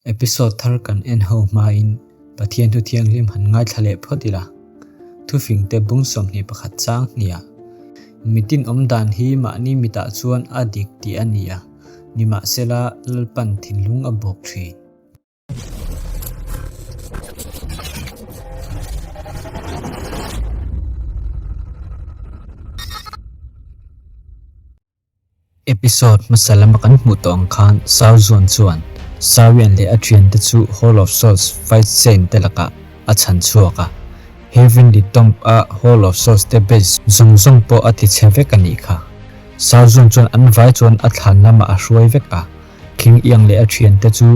Episode thar kan en ho hmain Pathian thu thianghlim han ngaithla leh phawt ila. Thufingte bung 21 chang hniah Mitin awm dan hi mahni mitah chuan a dik tih a ni a, nimahsela Lalpan thinlung a bawk thin. Episode hmasa lama kan hmuh tawh ang khan Sao Zuan chuan Sawian leh a thiante chu Hall of Souls fight scene te lakah a chhan chhuak a, Heavenly Tomb a Hall of Souls te base zawng zawng pawh a ti chhe vek a nih kha. Sao Zuan chuan an vai chuan a thlan lamah a hruai vek a, King Iang leh a thiante chu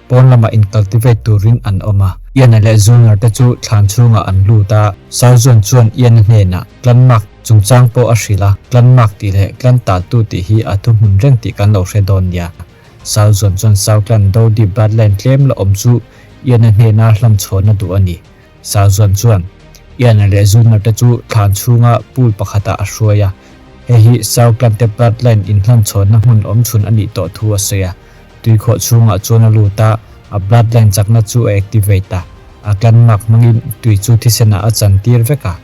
Pawn lamah in cultivate turin an awm a, Ian-a leh Junior te chu thlan chhungah an lut a, Sarjon chuan Ian-a hnenah Tlanmak chungchang pawh a hrilh a, Tlanmak tih leh Tlan tahtu tih hi a thuhmun reng tih kan lo hre dawn nia. Sarjon chuan Southland Dodi Bloodline tlem la awm chu Ian-a hnena hlamchhawn a duh a ni. Sarjon chuan Ian-a leh Junior te chu thlan chhunga pool pakhatah a hruai a, hei hi Southland te Bloodline inhlamchhawnna hmun awmchhun a nih tawh thu a sawi a. Tuikhawh chhungah chuan a lut a, a bloodline chakna chu a activate a, a clan mark hmangin tui chu thisenah a chantir vek a.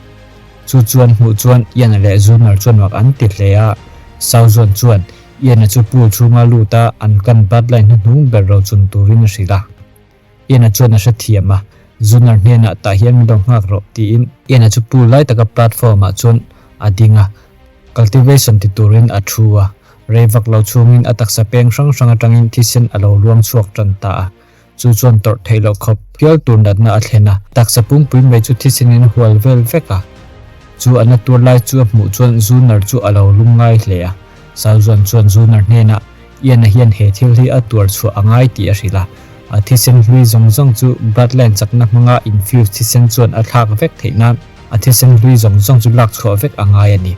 Chu chuan hmuh chuan Ian-a leh Zunar chuan mak an ti hle a, Sauzawn chuan Ian-a chu pool chhunga lut a, an clan bloodline hnuhnung ber ro chun turin a hrilh a. Ian-a chuan a hrethiam a, Zunar hnenah tah hian min lo nghak rawh tiin Ian-a chu pool lai taka platform-ah chuan a ding a, cultivation ti turin a thu a. Rei vak lo chhungin a taksa peng hrang hrang atangin thisen a lo luang chhuak tan ta a, chu chuan tawrh theih loh khawp hial tur natna a thlen a, taksa pumpui mai chu thisenin a hual vel vek a. Chu a na tur lai chu a hmuh chuan Zunar chu a lo lung ngai hle a, Sauzuan chuan Zunar hnenah Ian-a hian he thil hi a tuar chhuah a ngai tih a hrilh a, a thisen hlui zawng zawng chu bloodline chakna hmanga infuse thisen chuan a thlak vek theih nan a thisen hlui zawng zawng chu lak chhuah vek a ngai a ni.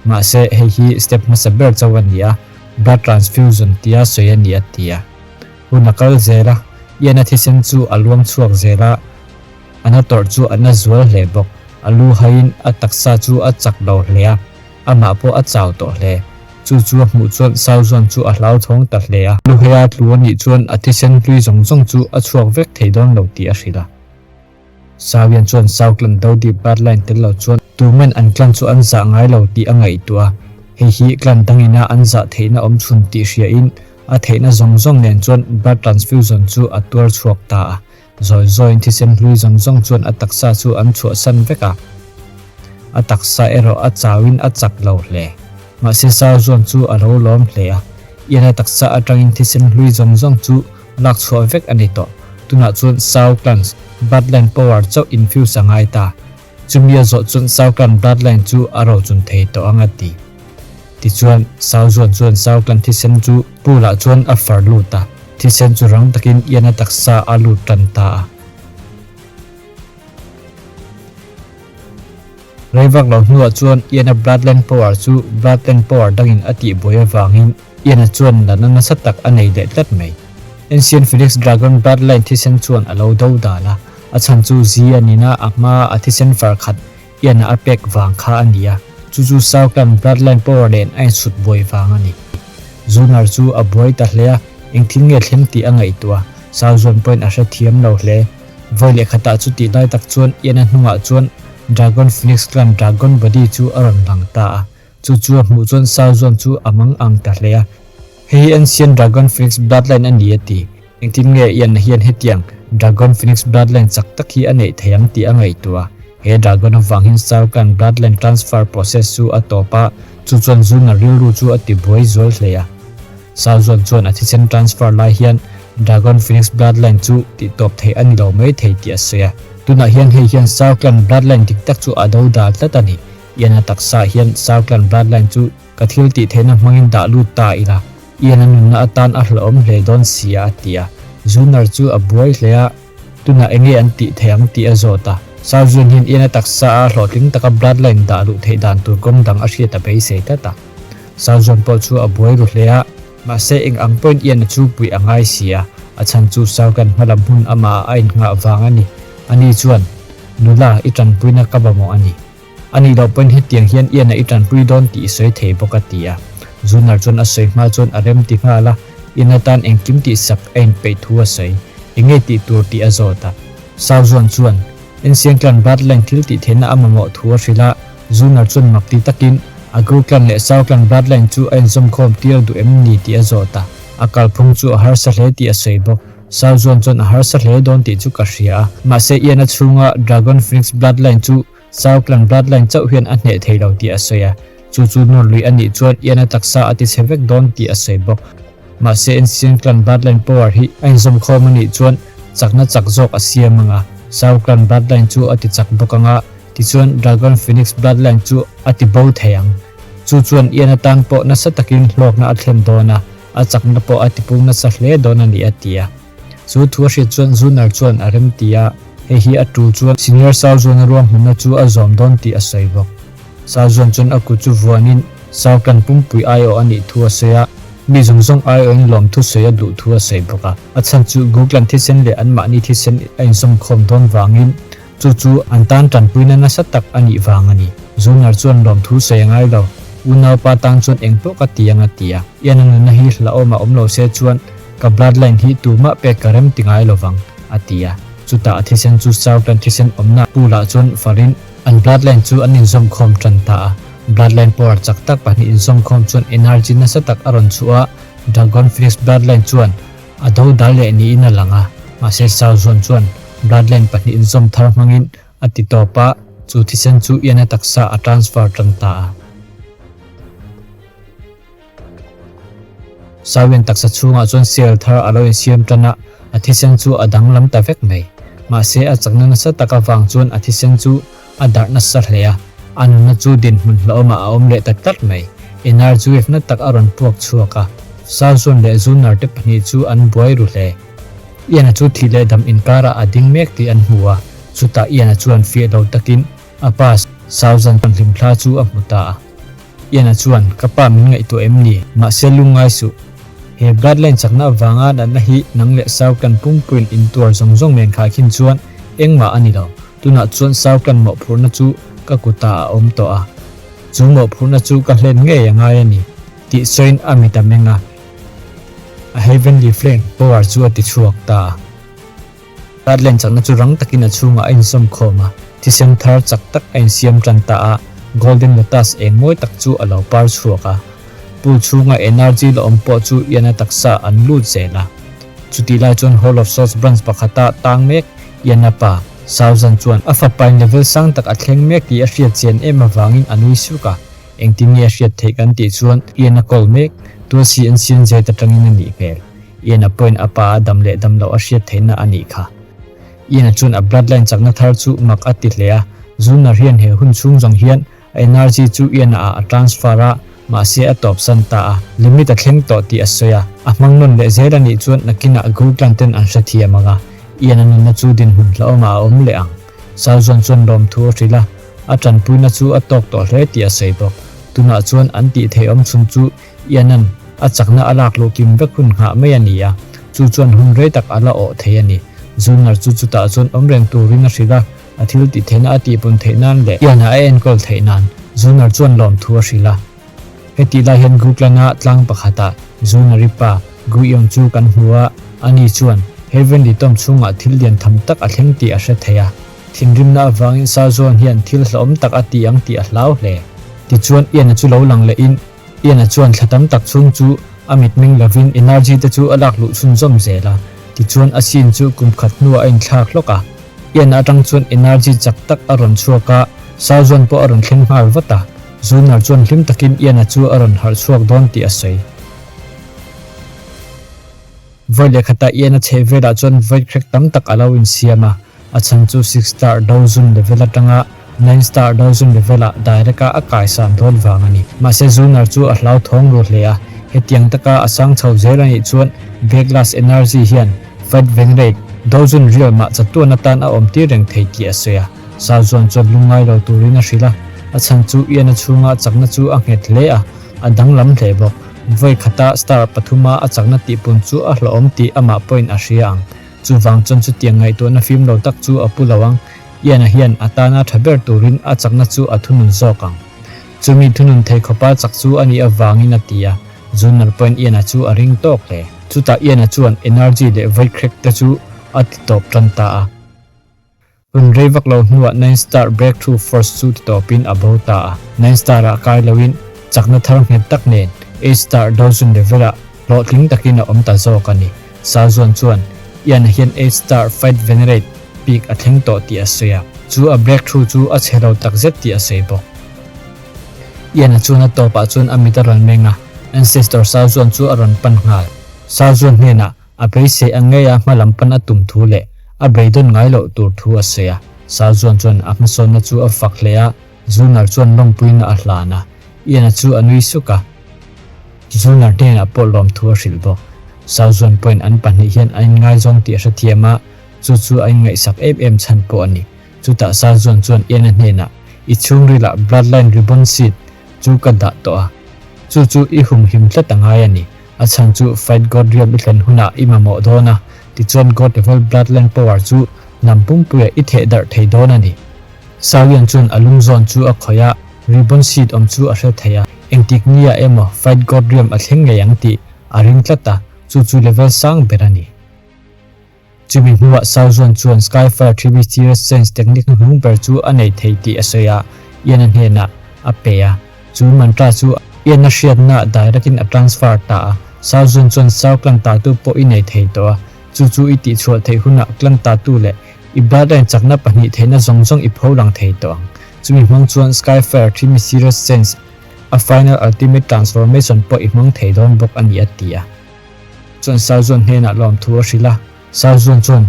Mahse, hei hi step hmasa ber chauh a ni a, blood transfusion tia sawi a ni a ti a. Hun a kal zel a, Ian-a thisen chu a luang chhuak zel a, a na tawrh chu a na zual hle bawk. A lu haiin a taksa chu a chak lo hle a, amah pawh a chau tawh hle. Chu chu a hmuh chuan Sauzuan chu a hlauthawng ta hle a. Luheia tlu a nih chuan a thisen hlui zawng zawng chu a chhuak vek thei dawn lo tih a hrilh a. Sawian chuan Southland Dodi Bloodline tel lo chuan tumen an clan chu an zah ngai lo tih a ngaihtuah a, hei hi clan dangina an zah theihna awm chhun tih hriain a theihna zawng zawng nen chuan blood transfusion chu a tuar chhuak ta a. Zawi zawiin thisen hlui zawng zawng chuan a taksa chu an chhuahsan vek a, a taksa erawh a chauin a chak lo hle. Mahse Sauzuan chu a lo lawm hle a, Ian-a taksa atangin thisen hlui zawng zawng chu lak chhuah vek a ni tawh. Tunah chuan Sau Clans Bloodline power chauh infuse a ngai ta. Chumi a zawh chuan Sau Clan Bloodline chu a rochun thei tawh ang a ti. Tichuan, Sau Zuan chuan Sau Clan thisen chu pool ah chuan a far lut a, thisen chu rang takin Ian-a taksa a lut tan ta a. Rei vak lo hnuah chuan Ian-a Bloodline power chu Bloodline power dangin a tihbuai avangin Ian-a chuan natna nasa tak a nei leh tlat mai. Ancient Phoenix Dragon Bloodline thisen chuan a lo do dan a, a chhan chu Zi a nina a hmaa a thisen far khat Ian-a a pek vang kha a ni a, chu chu Shao Clan Bloodline power nen a insut buai vang a ni. Zunar chu a buai ta hle a, engthil nge thleng tih a ngaihtuah a, Shao Zuan pawhin a hrethiam lo hle. Vawi leh khatah chu tih lai tak chuan Ian-a hnungah chuan Dragon Phoenix Clan Dragon Body chu a rawn lang ta a. Chu chu a hmuh chuan Shao Zuan chu a mang ang ta hle a. Hei hi Ancient Dragon Phoenix Bloodline a ni a ti. Engtin nge Ian-a hian hetiang Dragon Phoenix Bloodline chak tak hi a neih thei ang tih a ngaihtuah a. He Dragon avang hian Shao Clan Bloodline transfer process chu a tawp a, chu chuan Zuna rilru chu a ti buai zual hle a. Shao Zuan chuan a thisen transfer lai hian Dragon Phoenix Bloodline chu tih tawp theih a ni lo mai thei tih a sawi a. Tunah hian hei hian Shao Clan Bloodline dik tak chu a do dal tlat a ni. Ian-a taksa hian Shao Clan Bloodline chu ka thil tih theihna hmangin dah lut ta ila, Ian-a nunna atan a hlauhawm hle dawn si a, a ti a. Zunar chu a buai hle a, tunah enge an tih theih ang tih a zawt a. Shao Zuan hian Ian-a taksa a hlawhtling taka Bloodline dah luh theih dan tur kawng dang a hriat a beisei tlat a. Shao Zuan pawh chu a buai ru hle a, mahse eng ang pawhin Ian-a chu puih a ngai si a, a chhan chu Shao Clan hmalam hun amah a innghah vang a ni. Ani chuan, Nula, i tanpuina ka mamawh a ni. A nih loh pawhin hetiang hian Ian-a i tanpui dawn tih i sawi thei bawk a ti a. Zunar chuan a sawi hma chuan a rem ti nghal a, Ian atan engkim tihsak a inpeih thu a sawi. Eng nge tih tur tih a zawt a. Sao Zuan chuan Ancient Clan Bloodline thil tih theihna a mamawh thu a hrilh a, Zunar chuan mak ti takin a Gu Clan leh Sao Clan Bloodline chu a inzawmkhawm tir duh em ni tih a zawt a. A kalphung chu a harsa hle tih a sawi bawk. Sao Zuan chuan a harsa hle dawn tih chu ka hria a, mahse Ian-a chhunga Dragon Phoenix Bloodline chu Sao Clan Bloodline chauh hian a hneh thei lo tih a sawi a, chu chu nawr lui a nih chuan Ian-a taksa a tichhe vek dawn tih a sawi bawk. Mahse Ancient Clan Bloodline power hi a inzawmkhawm a nih chuan chakna chak zawk a siam ang a, Sao Clan Bloodline chu a tichak bawk ang a, tichuan Dragon Phoenix Bloodline chu a tibo thei ang. Chu chuan Ian atan pawh nasa takin hlawkna a thlen dawn a, a chakna pawh a tipung nasa hle dawn a ni a ti a. Chu thu a hriat chuan Zunar chuan a rem ti a, hei hi a tul chuan Senior Sau Zuana ruahmanna chu a zawm dawn tih a sawi bawk. Sau Zuan chuan a kut chu vuanin Sau Clan pumpui aiawh a nih thu a sawi a, mi zawng zawng aiawhin lawmthu sawi a duh thu a sawi bawk a. A chhan chu Gu Clan thisen leh anmahni thisen a inzawmkhawm dawn vangin Chu chu an tan tanpuina nasa tak a nih vang a ni. Zunar chuan lawmthu sawi a ngai lo. Unaupa tan chuan eng pawh ka ti ang a ti a. Ian a nunna hi hlauhawm a awm lo se chuan ka bloodline hi tumah pek ka rem ti ngai lo vang, a ti a. Chutah a thisen chu Southland thisen awmna pool-ah chuan farin an bloodline chu an inzawmkhawm tan ta a. Bloodline power chak tak pahnih inzawmkhawm chuan energy nasa tak a rawn chhuah a, Dragon Phoenix bloodline chuan A do dal leh niin a lang a, mahse Sauzuan chuan bloodline pahnih inzawm thar hmangin a ti tawp a, chu thisen chu Ian-a taksa a transfer tan ta a. Sauian taksa chhungah chuan cell thar a lo insiam tan a, a thisen chu a danglam ta vek mai. Mahse a chakna nasa tak avang chuan a thisen chu A darh nasa hle a, a nunna chu dinhmun hlauhawmah a awm leh ta tlat mai. Energy wave na tak a rawn puak chhuak a, Sarzun leh Zunar te pahnih chu an buai ru hle. Ian-a chu thih leh dam inkarah a ding mek tih an hmu a, chutah Ian-a chuan fiah lo takin a pa Sarzan chuan hlimthla chu a hmu ta a. Ian-a chuan, Ka pa min ngaihtuah em ni? Mahse lungngai suh. He bloodline chakna avanga natna hi nang leh Saukan pumpuiin intuar zawng zawng nen khaikhin chuan engmah a ni lo. Tunah chuan Saukan mawhphurhna chu ka kutah a awm tawh a. Chu mawhphurhna chu ka hlen ngei a ngai a ni, tih sawiin a mit a meng a. A Heavenly Flame power chu a ti chhuak ta a. Bloodline chakna chu rang takin a chhungah a insawm khawm a, thisen thar chak tak a insiam tan ta a, Golden Lotus eng mawi tak chu a lo par chhuak a. Pool chhunga energy la awm pawh chu Ian-a taksa an lut zel a. Chutih lai chuan Hall of Swords branch pakhata tang mek Ian-a pa, Sauzan chuan a fapain level sang tak a thleng mek tih a hriat chian em avangin a nui suk a. Engtin nge a hriat theih kan tih chuan Ian-a call mek, Tulsi an sian zet atangin a nih hmel. Ian-a pawhin a pa a dam leh dam loh a hriat theihna a nih kha. Ian-a chuan a bloodline chakna thar chu mak a ti hle a, Zunar hian he hun chhung zawng hian a energy chu Ian-a ah a transfer a, mahse a tawpsan ta a, limit a thleng tawh tih a sawi a, a hmang nawn leh zel a nih chuan nakinah Gurklan ten an hrethiam ang a, Ian-a nunna chu dinhmun hlauhawmah a awm leh ang. Sauzon chuan lawmthu a hrilh a, a tanpuina chu a tawk tawh hle tih a sawi bawk. Tunah chuan an tih theih awm chhun chu Ian-a'n a chakna a lak luh kim vek hun nghah mai a ni a, chu chuan hun rei tak a la awh thei a ni. Zunar chu chutah chuan awm reng turin a hrilh a, a thil tih theihna a tihpun theih nan leh Ian-a a enkawl theih nan Zunar chuan lawmthu a hrilh a. Hetih lai hian Guklan-a tlang pakhatah Zunari pa Guion chu kan hmu a, ani chuan Heavenly Tomb chhungah thil lian tham tak a thleng tih a hre thei a. Thinrimna avangin Sazuan hian thil hlauhawm tak a ti ang tih a hlau hle. Tichuan Ian-a chu lo lang lehin Ian-a chuan thla tam tak chhung chu a mitmeng lovin energy te chu a lak luh chhunzawm zel a, tichuan a scene chu kum khat hnuah a inthlak hlawk a. Ian-a atang chuan energy chak tak a rawn chhuak a, Sazuan pawh a rawn thleng nghal vat a. Zunar chuan hlim takin Ian-a chu a rawn harh chhuak dawn tih a sawi. Vawi leh khatah Ian-a chheh velah chuan void crack tam tak a lo insiam a, a chhan chu six star dozun level atanga nine star dozun level-ah direct-a a kaisan dawn vang a ni. Mahse Zunar chu a hlauthawng ru hle a, hetiang taka a sang chho zel a nih chuan Veglass Energy hian Fight Vengrate dozun real mah chatuan atan a awm tir reng thei tih a sawi a. Sazuan chuan lungngai lo turin a hrilh a, a chhan chu Ian-a chhunga chakna chu a nghet hle a, a danglam hle bawk. Vawi khata star pathuma a chakna tihpun chu a hlawhawm tih amah pawhin a hria ang. Chuvang chuan chutiang ngaihtuahna fim lo tak chu a pu lo ang. Ian-a hian a tana tha ber turin a chakna chu a thunun zawk ang. Chumi thunun thei khawpa chak chu a nih avangin a ti a, Zunar pawhin Ian-a chu a ring tawk hle. Chutah Ian-a chuan energy leh void crack te chu. a ti tawp tan ta a. Hun rei vak lo hnuah Nine Star Breakthrough Force chu ti tawpin a bo ta a. Nine Star-ah kai loin chakna thar nghet tak nen Eight Star Dozun level-ah hlawhtling takin a awm ta zawk a ni. Sazuan chuan Ian-a hian Eight Star Fight Venerate peak a thleng tawh tih a sawi a, chu a breakthrough chu a chhe lo takzet tih a sawi bawk. Ian-a chuan a tawpah chuan a mit a rawn meng a, Ancestor Sazuan chu a rawn pan nghal. Sazuan hnenah A beisei ang ngeia hma lam pan a tum thu leh a beidawn ngai loh tur thu a sawi a. Sazuan chuan a hmasawnna chu a fak hle a, Zunar chuan lawmpuina a hlan a. Ian-a chu a nui suk a. Zunar hnenah pawh lawmthu a hrilh bawk. Sazuan pawhin an pahnih hian an inngaizawng tih a hrethiam a, chu chu a inngaihsak em em chhan pawh a ni. Chutah Sazuan chuan Ian-a hnenah, I chhungrilah Bloodline Ribbon Seed chu ka dah tawh a, chu chu i humhim tlat a ngai a ni. A chhan chu Fight God Realm i thlen hunah i mamawh dawn a, tichuan God Level Bloodline Power chu hnam pumpuiah i theh darh thei dawn a ni. Sawian chuan a lung zawn chu a khawih a, Ribbon Seed awm chu a hre thei a, engtik nia emaw Fight God Realm a thleng ngei ang tih a ring tlat a, chu chu level sang ber a ni. Chumi hnuah Sauzuan chuan Skyfire Tributary Sense technique hnuhnung ber chu a nei thei tih a sawi a, Ian-a hnenah a pe a. Chu mantra chu Ian-a hriatna direct-in a transfer ta a. Sauzuan chuan Sau clan tatu pawh i nei thei tawh a, chu chu i tihchhuah theih hunah clan tatu leh i bloodline chakna pahnih theihna zawng zawng i pho lang thei tawh ang. Chumi hmang chuan Skyfire Tributary Sense a final ultimate transformation pawh i hmang thei dawn bawk a ni a ti a. Chuan Sarzuan hnenah lawmthu a hrilh a, Sarzuan chuan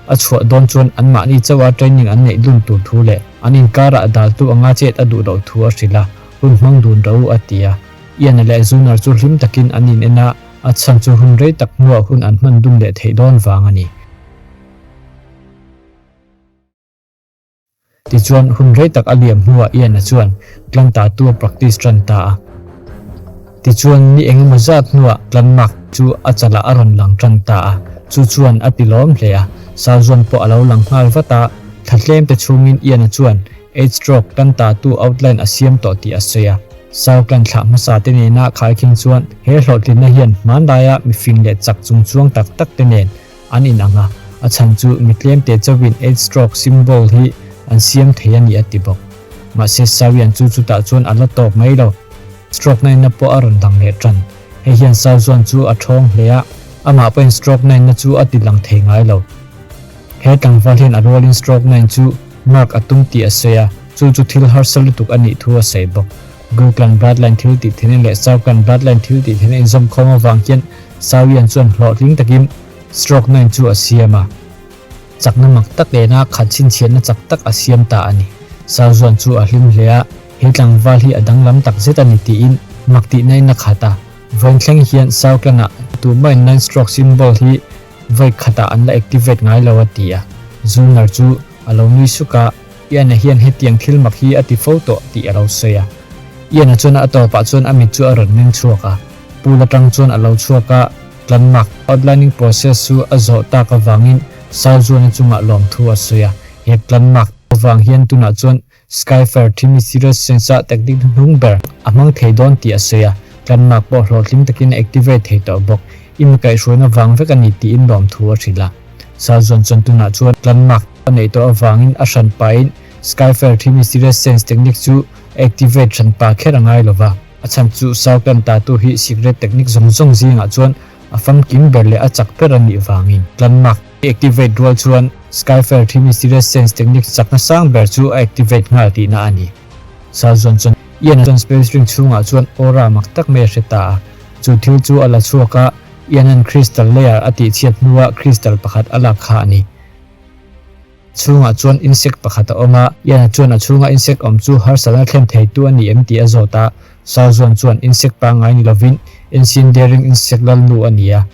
a chhuah dawn chuan anmahni chauha training an neih dun tur thu leh an inkarah daltu anga chet a duh loh thu a hrilh a, hun hmang dun ro a ti a. Ian-a leh Zunar chu hlim takin an in en a, a chhan chu hun rei tak hnuah hun an hman dun leh theih dawn vang a ni. Tichuan, hun rei tak a liam hnuah Ian-a chuan tlang tatu a practice tan ta a. Tichuan, ni engemaw zat hnuah tlang mark chu a chalah a rawn lang tan ta a, chu chuan a ti lawm hle a. Sauzuan pawh a lo lang nghal vat a, thla tlem te chhungin Ian-a chuan Eight stroke tlang tatu outline a siam tawh tih a sawi a. Sau tlang thlah hmasa te nena khaikhing chuan he hlawhtlinna hian hmanlaia mifing leh chak chungchuang tak tak te nen An inang a, a chhan chu mi tlemte chauhin eight stroke symbol hi an siam thei a ni a ti bawk. Mahse Sawian chu chutah chuan a la tawp mai lo. Stroke nainna pawh a rawn dang leh tan. Hei hian Sauzuan chu a thawng hle a, amah pawhin stroke nainna chu a ti lang thei ngai lo. He tlangval hian a rualin stroke nain chu mark a tum tih a sawi a, chu chu thil harsa lutuk a nih thu a sawi bawk. Guklan bloodline thil tih theihna leh Sauklan bloodline thil tih theihna inzawmkhawm avang hian Sawian chuan hlawhtling takin Stroke 9 chu a siam a, chakna mak tak lehna khat chhinchhiatna chak tak a siam ta a ni. Sauzuan chu a hlim hle a, he tlangval hi a danglam tak zet a ni tiin mak tihna in a khat a. Vawiin thleng hian Sauklanah tumah-in nine stroke symbol hi vawi khatah an la activate ngai lo a ti a. Zunar chu a lo nui suk a, Ian-a hian hetiang thil mak hi a ti fo tawh tih a lo sawi a. Ian-a chuan a tawpah chuan a mit chu a rawn meng chhuak a, pool atang chuan a lo chhuak a, Tlanmak, outlining process, chu a zawh tak avangin Sauzuana chungah lawmthu a sawi a. He tlanmak avang hian tunah chuan Skyfire thi mysterious sense-a technique hnuhnung ber a hmang thei dawn tih a sawi a. Tlanmak pawh hlawhtling takin a activate thei tawh bawk. I mi kaihhruaina vang vek a ni tiin lawmthu a hrilh a. Sauzuan chuan tunah chuan tlanmak a neih tawh avangin a hran pahin Skyfire thi mysterious sense technique chu a activate hran pa kher a ngai lova. A chhan chu Saukan tatu hi sikret technique zawng zawng zingah chuan a famkim ber leh a chak ber a nih vangin Tlanmak a activate rual chuan Skyfire thi mysterious sense technique chakna sang ber chu a activate nghal tihna a ni. Sauzuan chuan Ian-a chuan space ring chhungah chuan aura mak tak mai a hre ta a. Chu thil chu a la chhuak a, Ian-a'n crystal layer a tihchhiat hnuah crystal pakhat a lak kha a ni. Chhungah chuan insect pakhat a awm a, Ian-a chuan a chhunga insect awm chu harsatna thlen theitu a ni em tih a zawt a. Sauzuan chuan insect pangngai ni lovin ancient daring insect lalnu a ni a.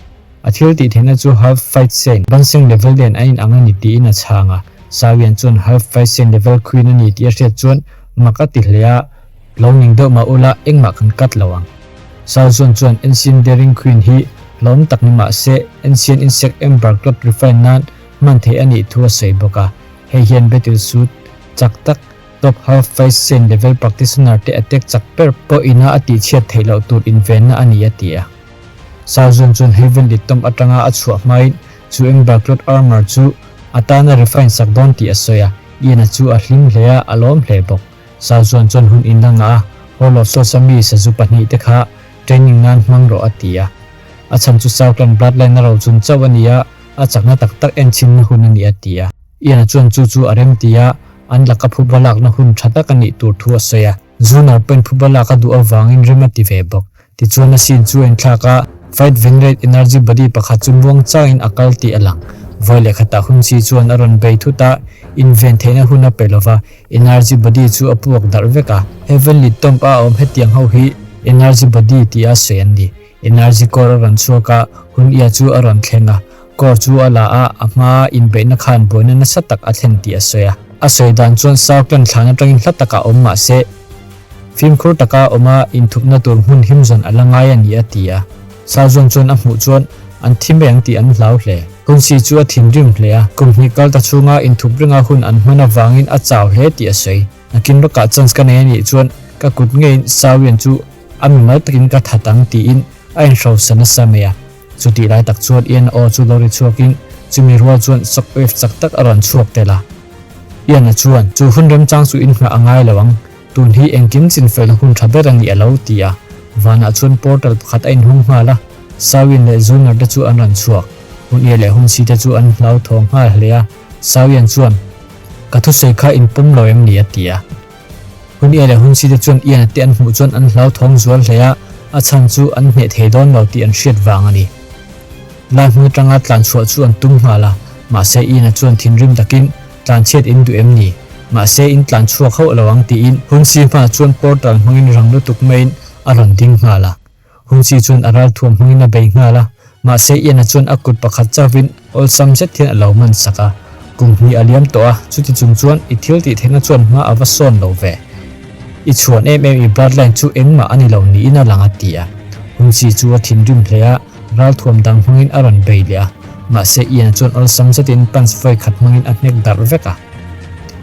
A thil tih theihna chu half fight sen, banseng level nen a inang a ni tiin a chhang a. Sauian chuan half fight sen level queen a ni tih a hriat chuan mak a ti hle a, Lo ning deuh mah ula engmah kan cut lo ang. Sauzuan chuan ancient daring queen hi hlawm tak ni mah se ancient insect ember cloth refine nan hman theih a nih thu a sawi bawk a, hei hian battle suit chak tak, top half face sen level practitioner te attack chak ber pawh ina a tihchhiat theih loh tur invenna a ni a ti a. Sarzun chuan Heavenly Tomb atanga a chhuah hmain Chu Ember Cloth Armor chu a tana refine sak dawn tih a sawi a, Ian-a chu a hlim hle a, a lawm hle bawk. Sao chuan chuan hun inla ngah a, Hall of Swords-a mi sazu pahnihte kha training nan hmang rawh a ti a. A chhan chu Sao clan bloodline a rochun chauh a ni a, a chakna tak tak enchhinna hun a ni a ti a. Ian-a chuan chu chu a rem ti a, an laka phuba lakna hun tha tak a nih tur thu a sawi a. Zunar pawhin phuba lak a duh avangin rem a ti ve bawk. Tichuan a scene chu a inthlak a, Fight Venerate Energy Body pakhat chu muang changin a kal tih a lang. Vawi leh khatah hun chi chuan a rawn bei thut a, inven theihna hun a pe lova, Energy Body chu a puak darh vek a. Heavenly Tomb a awm hetiang ho hi Energy Body tia sawi an ni. Energy Core a rawn chhuak a, hun ia chu a rawn thleng a. Core chu a la a, a hmaa inbeihna khan buaina nasa tak a thlen tih a sawi a. A sawi dan chuan Southland thlan atangin hla takah awm mah se, fimkhur taka awm a inthupna tur hmun him zawn a la ngai a ni a ti a. Sauzawn chuan a hmuh chuan an thi mai ang tih an hlau hle. Hunsi chu a thinrim hle a, kum hnih kal ta chhunga inthup ringa hun an hman avangin a chau hle tih a sawi. Nakin lawkah chance ka nei a nih chuan ka kut ngeiin Sauian chu a mimal takin ka that ang tiin a inhrosa nasa mai a. Chutih lai tak chuan Ian-a aw chu lo ri chhuakin chumi rual chuan shock wave chak tak a rawn chhuak tel a. Ian-a chuan, Chu hun remchang chu in nghah a ngai lo ang, tun hi engkim chinfel hun tha ber a ni a lo ti a. Vanah chuan portal pakhat a inhawng nghal a, Sawin leh Zunar te chu an rawn chhuak. Hun Ia leh Hun Si te chu an hlauthawng nghal hle a, Sawian chuan, Ka thusawi kha in pawm lo em ni? a ti a. Hun Ia leh Hun Si te chuan Ian-a te an hmuh chuan an hlauthawng zual hle a, a chhan chu an hneh thei dawn lo tih an hriat vang a ni. Lai hmun atanga tlan chhuah chu an tum nghal a, mahse Ian-a chuan thinrim takin, Tlan chhiat in duh em ni? Mahse in tlan chhuak hauh lo ang tiin Hun Si hmaah chuan portal hmangin rang lutuk maiin a rawn ding nghal a. Hunsi chuan a ralthuam hmangin a bei nghal a, mahse Ian-a chuan a kut pakhat chauhin awlsam zet hian a lo man sak a. Kum hnih a liam tawh a, chuti chung chuan i thil tih theihna chuan hma a va sawn lo ve. I chhuan em em i bloodline chu engmah a ni lo niin a lang a ti a. Hunsi chu a thinrim hle a, ralthuam dang hmangin a rawn bei leh a, mahse Ian-a chuan awlsam zetin punch vawi khat hmangin a hnek darh vek a.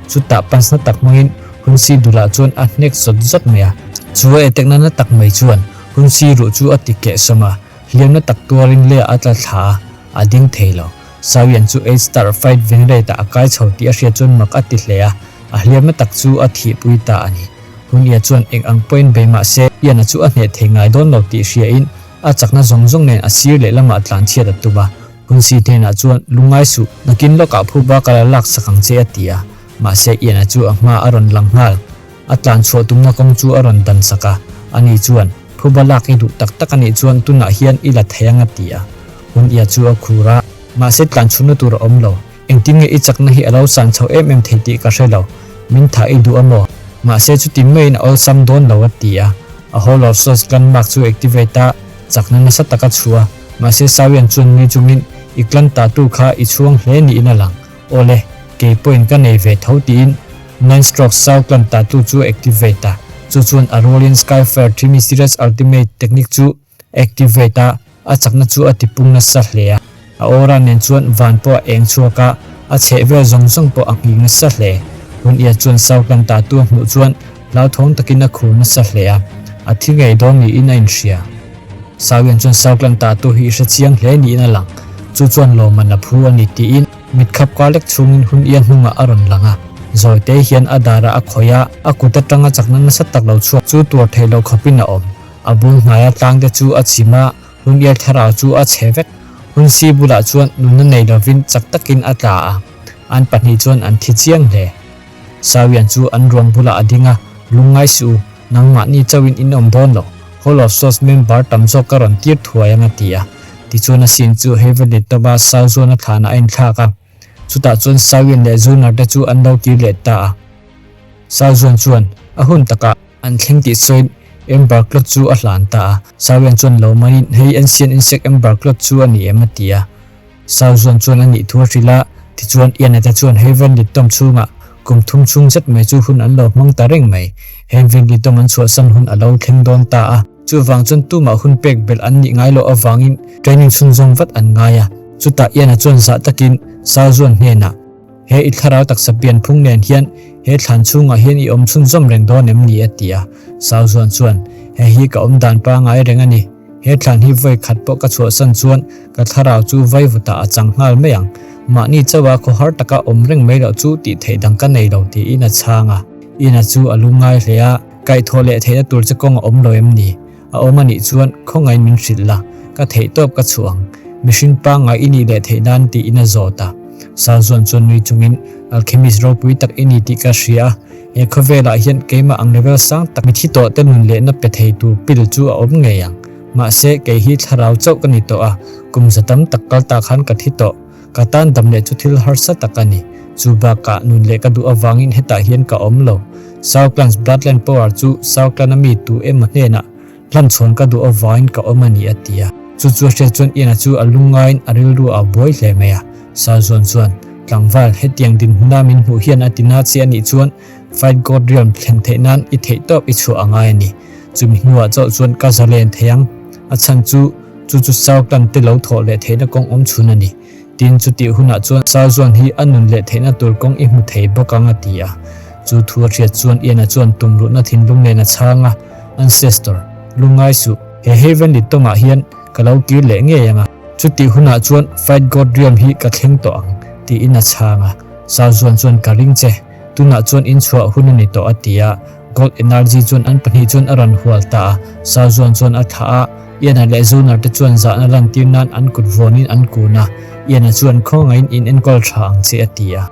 Chutah punch na tak hmangin Hunsi dulah chuan a hnek zawt zawt mai a. Chu a etekna na tak mai chuan Hunsi ruh chu a ti keh sawm a, hliamna tak tuarin leiah a tla thla a, a ding thei lo. Sawian chu Eight Star Fight Vengrate-ah a kai chho tih a hriat chuan mak a ti hle a, a hliamna tak chu a thihpui ta a ni. Hunia chuan eng ang pawhin bei mah se, Ian-a chu a hneh thei ngai dawn lo tih hriain a chakna zawng zawng nen a sir lehlamah tlanchhiat a tum a. Hunsi hnenah chuan, Lungngai suh, nakin lawkah phuba ka la laksak ang che a ti a. Mahse Ian-a chu a hma a rawn lang nghal. A tlan chhuah tumna kawng chu a rawn dan sak a, ani chuan, Phuba lak i duh tak tak a nih chuan tunah hian i la thei ang a ti a. Hun Ia chu a khur a, mahse tlan chhuahna tur a awm lo. Engtin nge i chakna hi a lo san chho em em thei tih ka hre lo. Min thah i duh a maw? Mahse chuti maiin a awlsam dawn lo a ti a. A Hall of Souls landmark chu activate a, chakna nasa tak a chhuah a. Mahse Sawian chuan nui chungin, I clan tatu kha i chhuang hle niin a lang. Awle, kei pawhin ka nei ve tho tiin Nine Strokes South Clan Tattoo chu a activate a, chu chuan a rualin Skyfire Three Mysterious Ultimate Technique chu a activate a, a chakna chu a tipung nasa hle a. A aura nen chuan van pawh a eng chhuak a, a chheh vel zawng zawng pawh a nghing nasa hle. Hun Ia chuan South Clan Tattoo a hmuh chuan hlauthawng takin a khur nasa hle a, a thi ngei dawn niin a inhria. Sawian chuan South Clan Tattoo hi i hre chiang hle niin a lang, chu chuan lawmman a phu a ni tiin, Mit khap kar lek chhungin hun ia hnungah a rawn lang a, zawite hian a darah a khawih a, a kut atanga chakna nasa tak lo chhuak chu tuar theih loh khawpin a awm. A bul hnaia tlangte chu a chim a, hun ia thlarau chu a chhe vek. Hun si bulah chuan nunna nei lovin chak takin a tla a, an pahnih chuan an thi chiang hle. Sawian chu an ruang bulah a ding a, Lungngai suh u, nangmahni chauhin in awm dawn lo. Hall of Souls member tam zawk ka rawn tir thuai ang a ti a. Tichuan a scene chu Heavenly Top-a Sau Zuana thlanah a inthlak a. Chutah chuan Sauian leh Zunar te chu an lo kir leh ta a. Sau Zuan chuan a hun takah an thleng tih sawiin Ember Cloth chu a hlan ta a. Sauian chuan lo manin hei Ancient Insect Ember Cloth chu a ni em a ti a. Sau Zuan chuan a nih thu a hrilh a, tichuan Ian-a te chuan Heavenly Tomb chhungah kum thum chhung zet mai chu hun an lo hmang ta reng mai. Heavenly Tomb an chhuahsan hun a lo thleng dawn ta a, chuvang chuan tumah hun pek belh an nih ngai loh avangin training chhunzawm vat an ngai a. Chutah Ian-a chuan zah takin Sau Zuan hnenah, He i thlarau taksa pian phung nen hian he thlan chhungah hian i awm chhunzawm reng dawn em ni? a ti a. Sau Zuan chuan, Hei hi ka awm dan pangai reng a ni. He thlan hi vawi khat pawh ka chhuahsan chuan ka thlarau chu vaivutah a chang nghal mai ang. Mahni chauha khawhar taka awm reng mai loh chu tih theih dang ka nei lo tiin a chhang a. Ina chu a lungngai hle a, Kaihthawh leh theihna tur che kawng a awm lo em ni? A awm a nih chuan khawngaiin min hrilh la, ka theihtawp ka chhuah ang. Mihring pangngai i nih leh theih nan tiin a zawt a. Sazuan chuan nui chungin, Alchemist ropui tak i ni tih ka hria a, he khawvelah hian keimah ang level sang tak mithi tawh te nun lehna pe thei tur pil chu a awm ngei ang. Mahse, kei hi thlarau chauh ka ni tawh a, kum za tam tak kal ta khan ka thi tawh. Ka tan dam leh chu thil harsa tak a ni. Chu bakah nun leh ka duh avangin hetah hian ka awm lo. Southlands Bloodline Power chu Southland-a mi tu emaw hnenah hlanchhawn ka duh avangin ka awm a ni a ti a. Chu chu a hriat chuan Ian-a chu a lungngaiin a rilru a buai hle mai a. Sazuan chuan, Tlangval, hetiang dinhmuna min hmuh hian a ti na che a nih chuan Fight God Realm thlen theih nan i theihtawp i chhuah a ngai a ni. Chumi hnuah chauh chuan ka zalen thei ang. A chhan chu Chu chu Southland te lo thawh leh theihna kawng awm chhun a ni. Tin, chutih hunah chuan Sazuan hi a nun leh theihna tur kawng i hmu thei bawk ang a ti a. Chu thu a hriat chuan Ian-a chuan tumruhna thinlung nen a chhang a, Ancestor, lungngai suh, he Heavenly Tomb-ah hian ka lo kir leh ngei ang a. Chutih hunah chuan Fight God Realm hi ka thleng tawh ang, tiin a chhang a. Sazuan chuan ka ring che. Tunah chuan in chhuah hun a ni tawh a ti a, Gold Energy chuan an pahnih chuan a rawn hual ta a, Sazuan chuan a thlah a, Ian-a leh Zonar te chuan zahna lantir nan an kut vawnin an kun a, Ian-a chuan khawngaihin in enkawl tha ang che a ti a.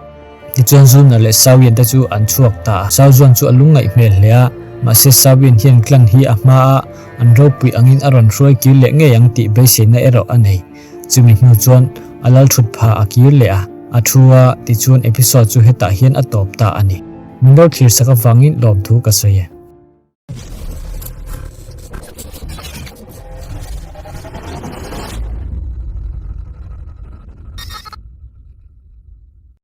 Tichuan Zonar leh Sawian te chu an chhuak ta a, Sazuan chu a lungngaih hmel hle a, mahse Sawian hian clan hi a hma a, an ropui angin a rawn hruai kir leh ngei ang tih beiseina erawh a nei. Chumi hnu chuan a lal thut pha a kir leh a, a thu a, tichuan episode chu hetah hian a tawp ta a ni. Min lo thlir sak avangin lawmthu ka sawi e.